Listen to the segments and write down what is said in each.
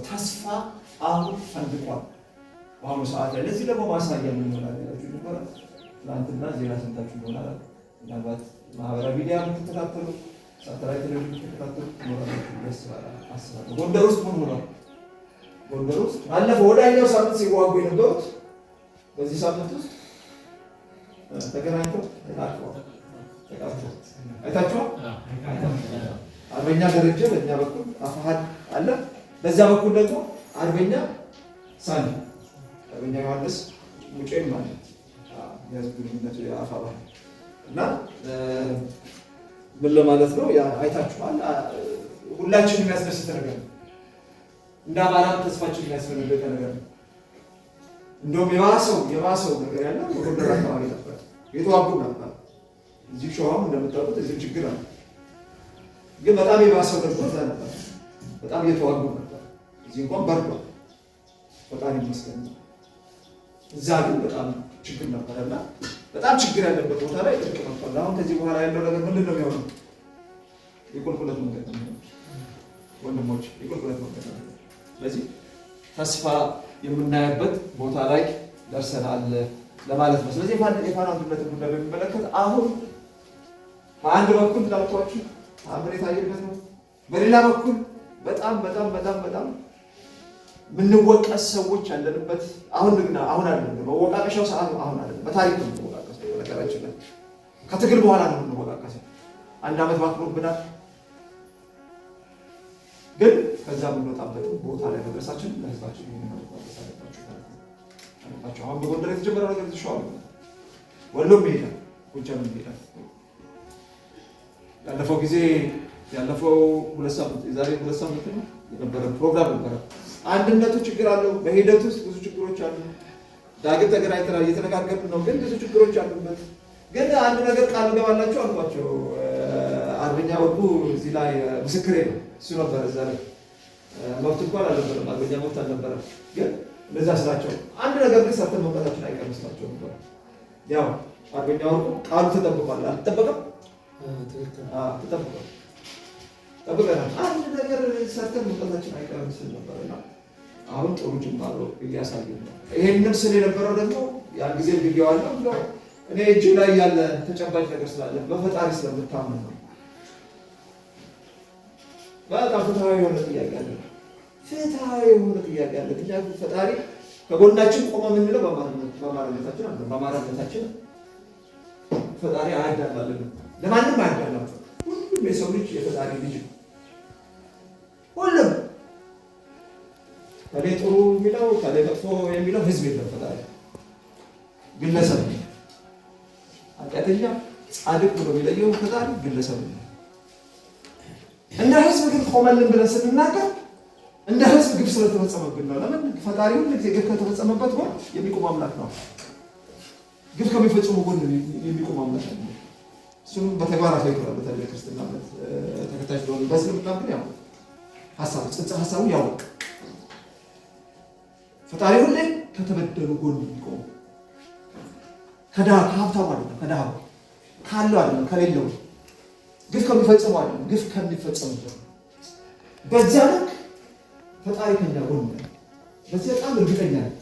ተስፋ አሁን ፈንድቋል በአሁኑ ሰዓት ላይ። ለዚህ ደግሞ ማሳያ ምን ይሆናል ያላችሁ ነበረ። ትናንትና ዜና ሰምታችሁ እንደሆነ አላውቅም። ምናልባት ማህበራዊ ሚዲያ የምትከታተሉ፣ ሳተላይት ቴሌቪዥን የምትከታተሉ ትኖራላችሁ ብዬ አስባለሁ። ጎንደር ውስጥ ምን ሆኗል? ጎንደር ውስጥ ባለፈው ወዳኛው ሳምንት ሲዋጉ የነበሩት በዚህ ሳምንት ውስጥ ተገናኝተው ተቃቅፈዋል። ተቃቅፈዋል። አይታችኋል? አርበኛ ደረጀ በእኛ በኩል አፋሃድ አለ፣ በዛ በኩል ደግሞ አርበኛ ሳኒ፣ አርበኛ ዮሐንስ ሙጬም ማለት የህዝብ ግንኙነቱ የአፋባ እና ምን ለማለት ነው? አይታችኋል። ሁላችን የሚያስደስት ነገር ነው። እንደ አማራም ተስፋችን የሚያስፈነደቀ ነገር ነው። እንደውም የባሰው ነገር ያለው በጎንደር አካባቢ ነበር፣ የተዋጉ ነበር። እዚህ ሸዋም እንደምታውቁት እዚህም ችግር አለ። ግን በጣም የባሰው ደግሞ እዛ ነበር። በጣም እየተዋጉ ነበር። እዚህ እንኳን በርዷል፣ ፈጣሪ ይመስገን። እዛ ግን በጣም ችግር ነበረና በጣም ችግር ያለበት ቦታ ላይ እርቅ መጥቷል። አሁን ከዚህ በኋላ ያለው ነገር ምንድን ነው የሚሆነው? የቁልቁለት መንገድ ነው የሚሆነው ወንድሞች፣ የቁልቁለት መንገድ ነው። ስለዚህ ተስፋ የምናየበት ቦታ ላይ ደርሰናል ለማለት ነው። ስለዚህ የፋኖ አንድነትን ጉዳይ በሚመለከት አሁን በአንድ በኩል እንዳልኳችሁ ተአምር የታየበት ነው። በሌላ በኩል በጣም በጣም በጣም በጣም የምንወቀስ ሰዎች ያለንበት አሁን ግን አሁን አይደለም። መወቃቀሻው ሰዓት አሁን አይደለም። በታሪክ ነው የምንወቃቀሰው። በነገራችን ላይ ከትግል በኋላ ነው የምንወቃቀሰው። አንድ ዓመት ባክኖብናል። ግን ከዛ የምንወጣበት ቦታ ላይ መድረሳችን ለህዝባችን ይህን ማድረስ አለባችሁ ማለት ነው አለባችሁ። አሁን በጎንደር የተጀመረው ነገር ሸዋ ወሎም ይሄዳል፣ ጎጃም ይሄዳል። ያለፈው ጊዜ ያለፈው 2 ሳምንት፣ የዛሬ 2 ሳምንት ነው የነበረ ፕሮግራም ነበረ። አንድነቱ ችግር አለው። በሂደት ውስጥ ብዙ ችግሮች አሉ። ዳግም ተገናኝተናል፣ እየተነጋገርን ነው። ግን ብዙ ችግሮች አሉበት። ግን አንድ ነገር ቃል እገባላችሁ አልኳቸው። አርበኛ ወርቁ እዚህ ላይ ምስክሬ ነው። እሱ ነበር እዛ ላይ፣ መብት እንኳን አልነበረም፣ አርበኛ መብት አልነበረም። ግን እንደዛ ስላቸው አንድ ነገር ግን ሰርተን መምጣታችን አይቀርም ስላቸው ነበር። ያው አርበኛ ወርቁ ቃሉ ተጠብቋል። አልተጠበቀም? ተጠብቋል። ጠብቀናል። አንድ ነገር ሰርተን መምጣታችን አይቀርም ስል ነበር እና አሁን ጥሩ ጅማሮ እያሳየን ነው። ይሄንን ስል የነበረው ደግሞ ያን ጊዜ ብዬዋለሁ፣ እንደው እኔ እጅ ላይ ያለ ተጨባጭ ነገር ስላለ በፈጣሪ ስለምታምን ነው። በጣም ፍትሃዊ የሆነ ጥያቄ አለ። ፍትሃዊ የሆነ ጥያቄ አለ። ምክንያቱም ፈጣሪ ከጎናችን ቆመ የምንለው በአማራነታችን አለ። በአማራነታችን ፈጣሪ አያዳላልንም፣ ለማንም አያዳላም። ሁሉም የሰው ልጅ የፈጣሪ ልጅ ነው። ሁሉም ከሌ ጥሩ የሚለው ከሌ መጥፎ የሚለው ህዝብ የለም። ፈጣሪ ግለሰብ ነው። ኃጢአተኛ ጻድቅ ብሎ የሚለየው ፈጣሪ ግለሰብ ነው። እንደ ህዝብ ግን ቆመልን ብለን ስንናገር እንደ ህዝብ ግፍ ስለተፈጸመብን ነው። ለምን ፈጣሪ ሁል ጊዜ ግፍ ከተፈጸመበት ጎን የሚቆም አምላክ ነው። ግፍ ከሚፈጽሙ ጎን የሚቆም አምላክ ነው። እሱም በተግባር አሳይቶናል። በተለይ ክርስትና እምነት ተከታዮች ለሆኑ፣ በእስልምና ግን ያው ሀሳቡ ጽንሰ ሀሳቡ ያው ፈጣሪ ሁሌ ከተበደሉ ጎን የሚቆም፣ ከድሃ ከሀብታሙ አይደለም፣ ከድሃው ካለው አይደለም፣ ከሌለው፣ ግፍ ከሚፈጽሙ አይደለም፣ ግፍ ከሚፈጸሙበት። በዚያ ልክ ፈጣሪ ከኛ ጎን ነው። በዚህ በጣም እርግጠኛ ነኝ።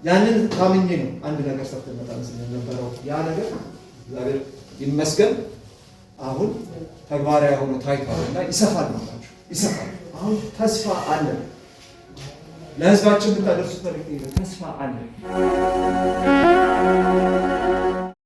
ያንን ታምኜ ነው አንድ ነገር ሰርተን መጣን ስንል ነበረው። ያ ነገር እግዚአብሔር ይመስገን አሁን ተግባራዊ ሆኖ ታይቷል እና ይሰፋል ነው ይሰፋል። አሁን ተስፋ አለ። ለህዝባችን የምታደርሱት መልዕክት ይሄ ነው። ተስፋ አለ።